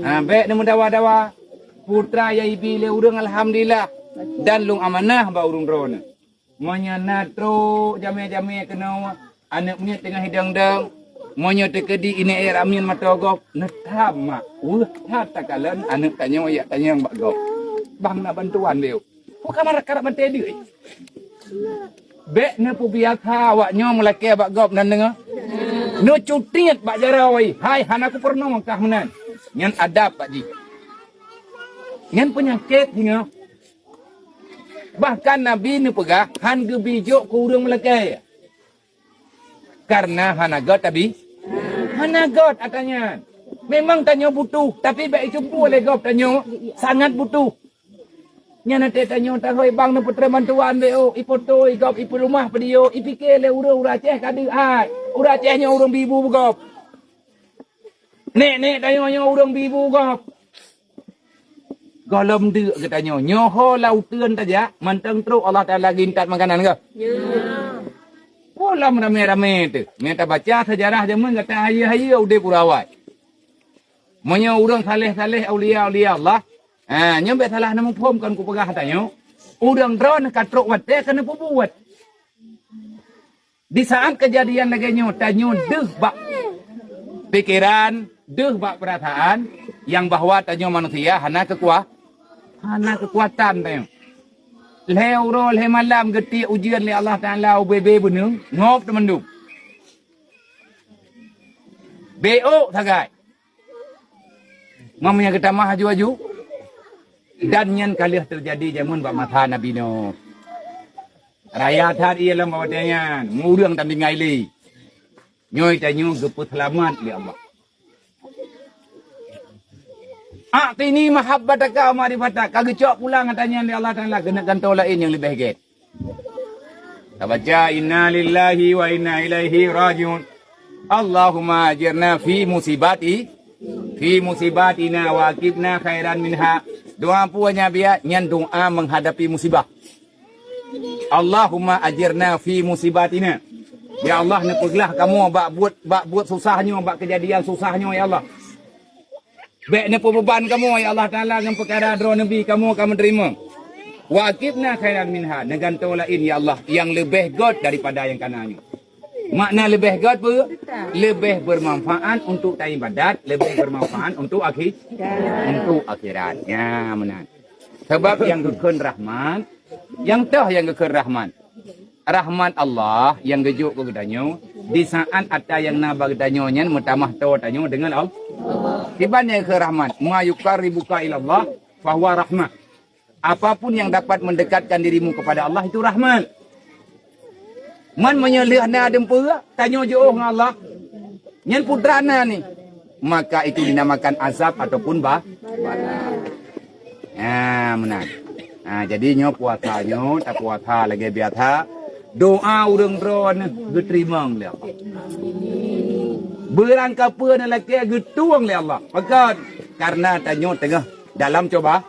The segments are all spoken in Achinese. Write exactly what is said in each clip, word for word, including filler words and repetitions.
Ha, bèk neumeudawa-dawa. Putra nyang ibi lé ureueng, alhamdulillah. Dan lôn amanah bak ureueng droeneuh. Meunyoe na trok jamé-jamé keunoe, aneuk miet teungoh hidong-dong, meunyoe teukeudi ineuk ramin mata gob, neutham mak, weueh that takalon aneuk tanyoe jak tanyong bak gob. Bang na bantuan lé. Peue ka marak karab bantai deuek? Bèk neupeubiasa awak nyoe meulakèe bak gob nan deungoe. Neucutiet bak jaroe, hai hana kupeurunoe kah meunan. Nyan adab bak jih. Nyan peunyakét singoh. Bahkan Nabi neupeugah, "Han geubi jok keu ureueng meulakèe." Karena hana göt tabi. Hana göt atra nyan. Memang tanyoe butuh, tapi bèk icupu lé gob tanyoe sangat butuh. Nyan até tanyoe tahôi bang neupeutrön bantuan lé, oh, ipoto, igob, ipeulumah peudiyô, ipike lé ureueng, ureueng Aceh ka deuek hai. Ureueng Aceh nyoe ureueng bi bu beugob. Nek-nek tanyoe nyoe ureueng bi bu gob. Gohlom deuk geutanyoe. Nyoe ho lam uteuen tajak, mantong trok Allah Taala geuintat makanan kah? Ya. Gohlom ramé-ramé teuh. Meunyoe tabaca sejarah jameun gata hayeue-hayeue udeb ureueng awai. Meunyoe ureueng saleh-saleh, aulia-aulia Allah, ha, nyoe bèk salah neumuphom kon kupeugah tanyoe. Ureueng droeneuh ka trok watèe keuneuk peubuet. Di saat keujadian lagèe nyoe, tanyoe deuh bak pikeran, deuh bak peurasaan nyang bahwa tanyoe manusia hana keukua-, hana keukuatan tanyoe. Lhèe uroe lhèe malam geutiek ujeuen lé Allah Taala ubé-bé beuneung, ngop teumandum. Bék sagai. Meunyoe geutamah aju-aju, dan nyan ka lheueh teujadi jameun bak masa Nabi Nuh. Raya that ié lom watèe nyan, ureueng tan tinggai lé. Nyoe tanyoe geupeuseulamat lé Allah. "A'tini mahabbataka wa ma'rifatak." Ka geucok pulang atra nyan lé Allah Taala keuneuk gantoe laén nyang leubeh gét. Tabaca, "Inna lillahi wa inna ilaihi raji'un. Allahumma ajirna fi musibati, fi musibatina wa aqibna khairan minha." Doa peue nyan biya? Nyan doa menghadapi musibah. "Allahumma ajirna fi musibatina." Ya Allah, neupeuglah kamoe bak buet, bak buet susah nyoe, bak keujadian susah nyoe, ya Allah. Bék neupeubeban kamoe, ya Allah Taala, ngon peukara droe neubi kamoe ka meuteurimong. "Wa aqibna khairan minha." Neugantoe laén, ya Allah, nyang leubeh gét daripada nyang kana nyoe. Makna leubeh gét peue? Leubeh bermanfaat untuk taibadat, leubeh bermanfaat untuk akhi-, untuk akhirat. Ya, meunan. Sabab nyang geukheun rahmat, nyang toh nyang geukheun rahmat. Rahmat Allah nyang geujok keu geutanyoe, di saat atra nyang na bak geutanyoe nyan meutamah toe tanyoe deungon Allah. Kiban nyang geukheun rahmat, "Ma yuqarribuka ilallah fahuwa rahmah." Apapun yang dapat mendekatkan dirimu kepada Allah itu rahmat. Man meunyoe lheueh na deumpeue, tanyoe jiôh ngon Allah, nyan putra na ni, maka itu dinamakan azab ataupun ba-, bala. Ha, meunan. Ha, jadi nyoe puasa nyoe, tapuasa lagèe biasa. Doa ureueng droeneuh geuteurimong lé Allah. Beurangkapeue na lakèe geutueng lé Allah. Pakon? Karena tanyoe teungoh dalam cuba,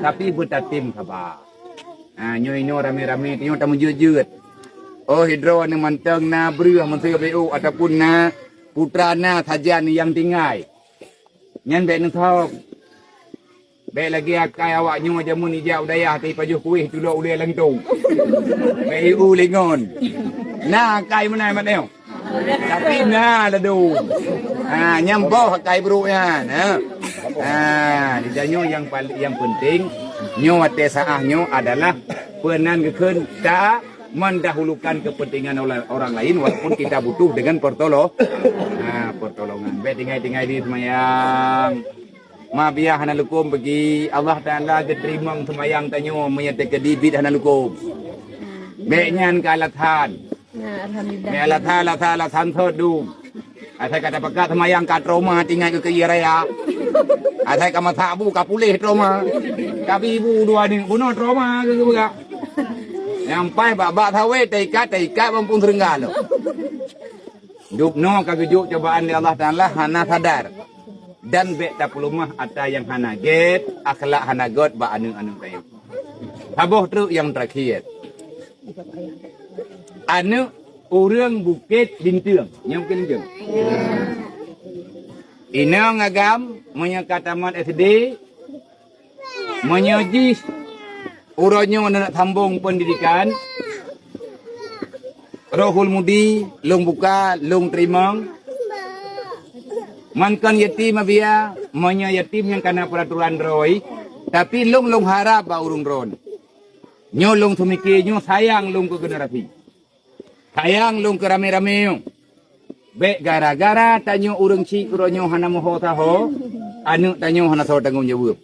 tapi beutatem saba. Ha, nyoe inoe ramé-ramé tanyoe tameujeuet-jeuet. Oh, sidroe nyoe mantong na breueh meuseu béu ataupun na putra na sajan nyang tinggai. Nyan bék neusöm. Bék lagèe akai awak nyoe jameun ijak u dayah teupajoh kuéh tulok ulèe lantong. Bék iu lingon. Na akai meunan mat nyoe. Tapi na ladôm. Ha, nyang boh akai brôk nyan, ha. Ha, di tanyoe nyang pal-, nyang penting, nyoe watèe saah nyoe adalah peunan geukheun ta mendahulukan kepentingan oleh orang lain walaupun kita butuh dengan pertolo-, ha, pertolongan. Bék tinggai-tinggai di seumayang. Ma biah hana lukôm bagi Allah Taala geuteurimong seumayang tanyoe meunyoe teukeudi bit hana lukôm. Bék nyan ka alasan. Nah, alhamdulillah. Meualah that, alah that, alah that sot dum. Asai ka tapakat seumayang ka trauma teuingat keu keuié raya. Asai ka masak bu ka puléh trauma. Ka bi bu dua ni bunoe trauma keu keupeugah. Nyang pai bak-bak sawét taikat, taikat ban phôn seureuengga lom. Dubnoe ka geujok cobaan lé Allah Taala hana sadar. Dan bék tapeuleumah atra nyang hana gét, akhlak hana gét bak aneuk-aneuk tanyoe. Saboh treuk nyang teurakhir. Aneuk ureueng Bukét Binteueng. Nyang Bukét Binteueng. Inong agam Meunyoe ka tamat S D, meunyoe jih uroe nyoe neuneuk sambong pendidikan, Rohul Mudi, lôn buka, lôn teurimong. Man kon yatim, Abiya, meunyoe yatim nyang kana peuraturan droe, tapi lôn, lôn harab bak ureuëng droeneuh. Nyoe lôn seumike nyoe sayang lôn keu generasi. Sayang lôn keu ramé-ramé nyoe. Bék gara-gara tanyoe ureuëng chik uroe nyoe hana meuho saho, aneuëk tanyoe hana soe tanggong jaweueb.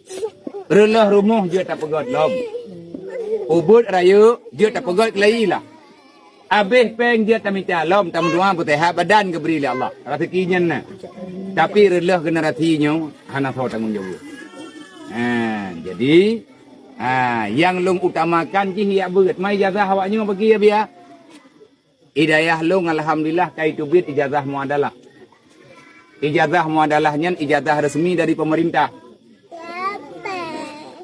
Reuloh rumoh jeuet tapeugét lom. Ubeuet rayeuk jeuet tapeugét keulayi lah. Abéh péng jeuet tamita lom, tameudoa beuteuha badan geubri lé Allah. Raseuki nyan na. Tapi reuloh generasi nyoe hana soe tanggong jaweueb. Ha, jadi, ha, nyang lôn utamakan jih yak beuet. Mai ijazah awak nyoe bagi ya, Biya. Di dayah lôn alhamdulillah ka iteubiet ijazah muadalah. Ijazah muadalah nyan ijazah resmi dari pemerintah.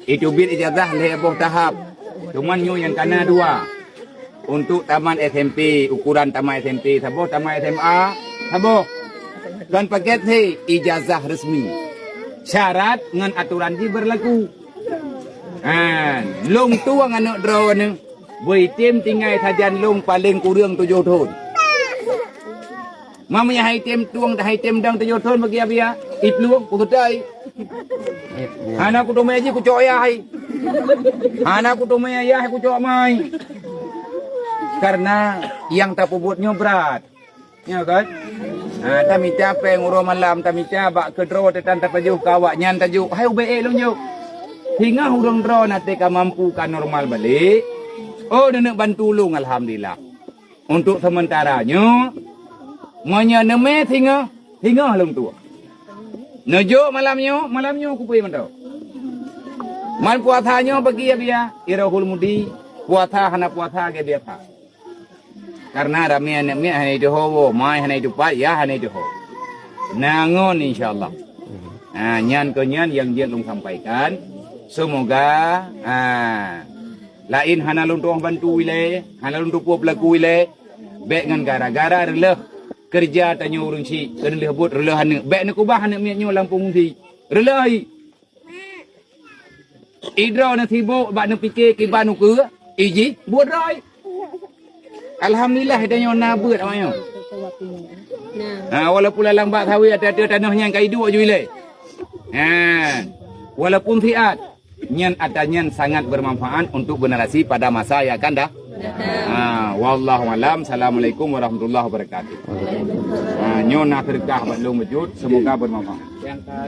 Iteubiet ijazah lhée boh tahap. Cuman nyoe nyang kana dua. Untuk tamat S M P, ukuran tamat S M P saboh, tamat S M A saboh. Kon paket he, ijazah resmi. Syarat ngon aturan jih berlaku. Ha, lôn tueng aneuëk droeneuh, beuitem tinggai sajan lôn paleng kureueng tujoh thon. Meunyoe hai tem tueng, hai tem dong tujoh thon bagi Abiya, iplueng kuseutôi. Hana kuteumé jih kucok yah hai. Hana kuteumé yah hai kucok mai. Karena nyang tapeubuet nyoe brat. Ya kan? Ha, tamita péng uroe malam, tamita bak keudroe teutan tapajoh keu awak nyan tajok. Hai ubé ék lôn jok. Singoh ureuëng droe na teuka mampu ka normal balik. Oh, neuneuk bantu lôn alhamdulillah. Untuk sementara nyoe, meunyoe neumé singoh, singoh lôn tueng. Neujok malam nyoe, malam nyoe kupui mantong. Man puasa nyoe bagi ya biya, irohul mudi, puasa hana puasa ge biasa. Karena ramé aneuk miet hana ituho woe, mai hana itupat, ya hana ituho. Nangon insya Allah. Ha, nyan keu nyan nyang jeuet lôn sampaikan. Semoga, ha, laén hana lôn tuoh bantu ilée, hana lôn tupeue peulaku ilée, bék ngon gara-gara reuloh keureuja tanyoe ureuëng syiek, keuneulheueh buet reuloh aneuk. Bék neukeubah aneuk miet nyoe lam peungungsi. Reuloh i. Idroe neusibok bak neupike kiban ukeue, iji buet roi. Alhamdulillah, tanyoe na beuet awak nyoe. Ha, walaupun lam bak sawi ateueh-ateueh tanoh nyan ka iduek ju ilée. Ha, walaupun siat, nyan atra nyan sangat bermanfaat untuk generasi pada masa yang akan da-, ha, wallahu alam. Assalamualaikum warahmatullahi wabarakatuh. Ha, nyoe na sedekah bak lôn beujeuet, semoga bermanfaat. Ha.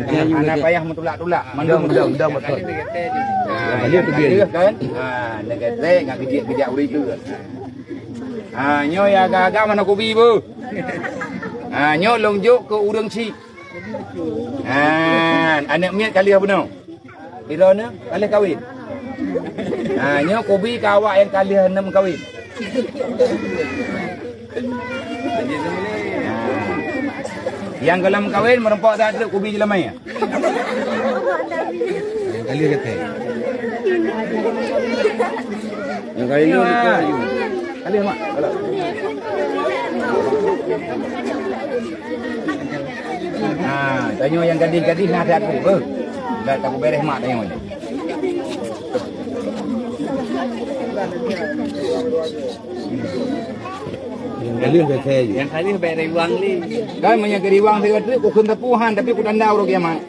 Hana payah meutulak-tulak. Mandum, mandum, mandum, beutôi. Ha, nyang ka lheueh kan? Ha, neugetek, ngat geujak-geujak ureuëng tu. Ha, nyoe ya agak-agak mana kubi bu. Ha, nyoe lôn jok keu ureuëng syiek. Ha, aneuk miet ka lheueh bunoe. Droeneuh ka lheueh kawin. Ha, nyoe kubi keu awak nyang ka lheueh nem kawin. Ha. Nyang gohlom kawin meureumpok that treuk kubi jeulamai. Nyang ka lheueh gata. Nyang ka lheueh. Ka lheueh, mak. Ha, tanyoe nyang gadih-gadih na that treuk, beuh. Dah taku beres mak tanyoe nyoe. Nyang ka lheueh bèk keu. Nyang ka lheueh bèk riwang lé. Kan meunyoe keu riwang sigoe treuk, kukheun teupeu han, tapi kutanda uroe kiamat.